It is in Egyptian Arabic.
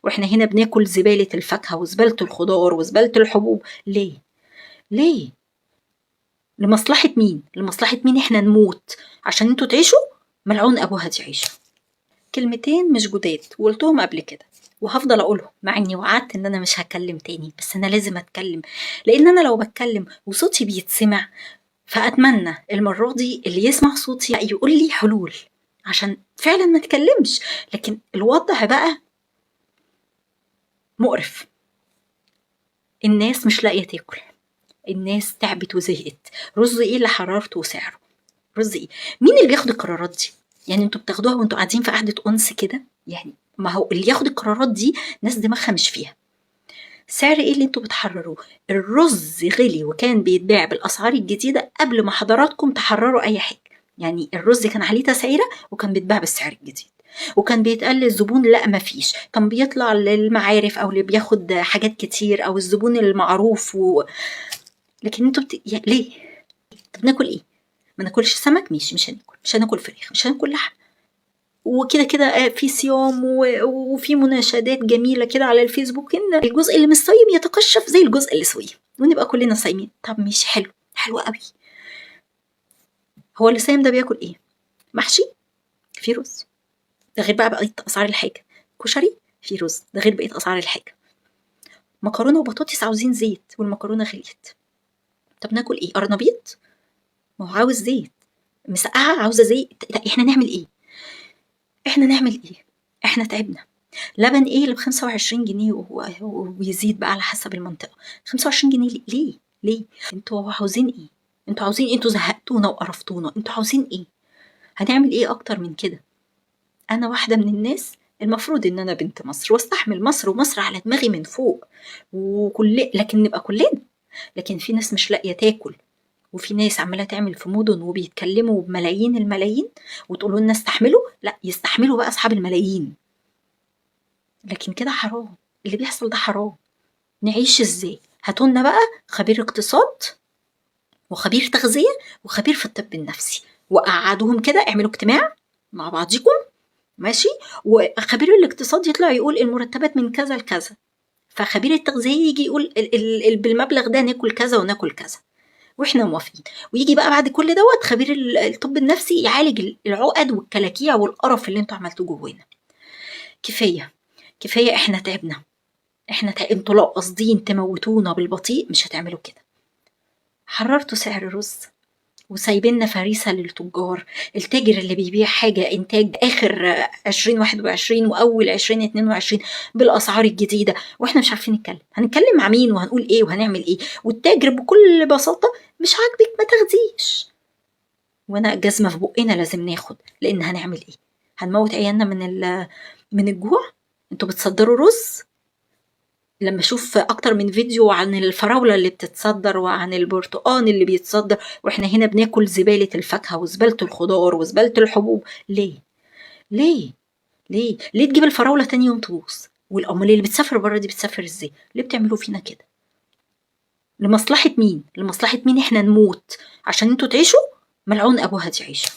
واحنا هنا بناكل زبالة الفاكهة وزبالة الخضار وزبالة الحبوب. ليه؟ ليه؟ لمصلحة مين؟ لمصلحة مين احنا نموت عشان انتوا تعيشوا؟ ملعون ابوها دي عيشة. كلمتين مش جداد وقلتهم قبل كده وهفضل اقولهم، مع اني وعدت ان انا مش هتكلم تاني، بس انا لازم اتكلم، لان انا لو بتكلم وصوتي بيتسمع، فاتمنى المرة دي اللي يسمع صوتي يقول لي حلول عشان فعلا ما اتكلمش. لكن الوضع بقى مقرف، الناس مش لاقية تاكل، الناس تعبت وزهقت. رز ايه اللي حرارته وسعره؟ رز ايه؟ مين اللي بياخد القرارات دي؟ يعني انتوا بتاخدوها وانتوا قاعدين في قعدة أنس كده؟ يعني ما هو اللي ياخد القرارات دي ناس دماغها مش فيها. سعر ايه اللي انتوا بتحرروه؟ الرز غلي وكان بيتباع بالأسعار الجديدة قبل ما حضراتكم تحرروا أي حاجة. يعني الرز كان عليه تسعيرة وكان بيتباع بالسعر الجديد، وكان بيتقال للزبون لا مفيش، كان بيطلع للمعارف أو اللي بياخد حاجات كتير أو الزبون المعروف لكن انتوا ليه؟ طب ناكل ايه؟ ما ناكلش سمك؟ ماشي، مش هناكل، مش هناكل فراخ، مش هناكل لحم، وكده كده في صيام وفي مناشدات جميلة كده على الفيسبوك إن الجزء اللي مش صايم يتقشف زي الجزء اللي صايم ونبقى كلنا صايمين. طب ماشي، حلو، حلو قوي. هو اللي صايم ده بياكل ايه؟ محشي في رز، ده غير بقى بقية أسعار الحاجة. كشري في رز، ده غير بقية أسعار الحاجة. مكرونة وبطاطس عاوزين زيت والمكرونة غليت. طب ناكل ايه؟ قرنبيط؟ ما هو عاوز زيت. مسقعة عاوزة زيت. احنا نعمل ايه؟ احنا نعمل ايه؟ احنا تعبنا. لبن ايه اللي ب25 جنيه ويزيد بقى على حسب المنطقة؟ 25 جنيه ليه؟ ليه؟ انتوا عاوزين ايه؟ انتوا عاوزين ايه؟ انتوا زهقتونا وقرفتونا، انتوا عاوزين ايه؟ هنعمل ايه اكتر من كده؟ انا واحدة من الناس المفروض ان انا بنت مصر واستحمل مصر ومصر على دماغي من فوق وكل، لكن نبقى كلنا. لكن في ناس مش لاقية تاكل، وفي ناس عمالة تعمل في مدن وبيتكلموا بملايين الملايين وتقولوا لنا استحملوا. لا، يستحملوا بقى أصحاب الملايين، لكن كده حرام اللي بيحصل ده، حرام. نعيش ازاي؟ هاتولنا بقى خبير اقتصاد وخبير تغذية وخبير في الطب النفسي، وقعدوهم كده، اعملوا اجتماع مع بعضيكم، ماشي؟ وخبير الاقتصاد يطلع يقول المرتبات من كذا لكذا، فخبير التغذية يجي يقول بالمبلغ ده ناكل كذا وناكل كذا واحنا موافقين. ويجي بقى بعد كل دوت خبير الطب النفسي يعالج العقد والكلاكيع والقرف اللي انتوا عملتوه جوانا. كفاية، كفاية، احنا تعبنا، احنا انتوا لو قاصدين تموتونا بالبطيء مش هتعملوا كده. حررتوا سعر الرز وسايبيننا فريسة للتجار. التاجر اللي بيبيع حاجة إنتاج آخر 2021 وأول 2022 بالأسعار الجديدة، وإحنا مش عارفين نتكلم. هنتكلم مع مين وهنقول إيه وهنعمل إيه؟ والتاجر بكل بساطة مش عاجبك ما تاخديش، وأنا جزمة في بقنا لازم ناخد، لأن هنعمل إيه؟ هنموت عيالنا من الجوع؟ انتوا بتصدروا رز؟ لما اشوف اكتر من فيديو عن الفراولة اللي بتتصدر وعن البرتقان اللي بيتصدر، واحنا هنا بناكل زبالة الفاكهة وزبالة الخضار وزبالة الحبوب. ليه؟ ليه؟ ليه؟ ليه تجيب الفراولة تاني يوم تبوظ؟ والأمال اللي بتسافر بره دي بتسافر ازاي؟ ليه بتعملوا فينا كده؟ لمصلحة مين؟ لمصلحة مين احنا نموت عشان انتوا تعيشوا؟ ملعون ابوها دي عيشة.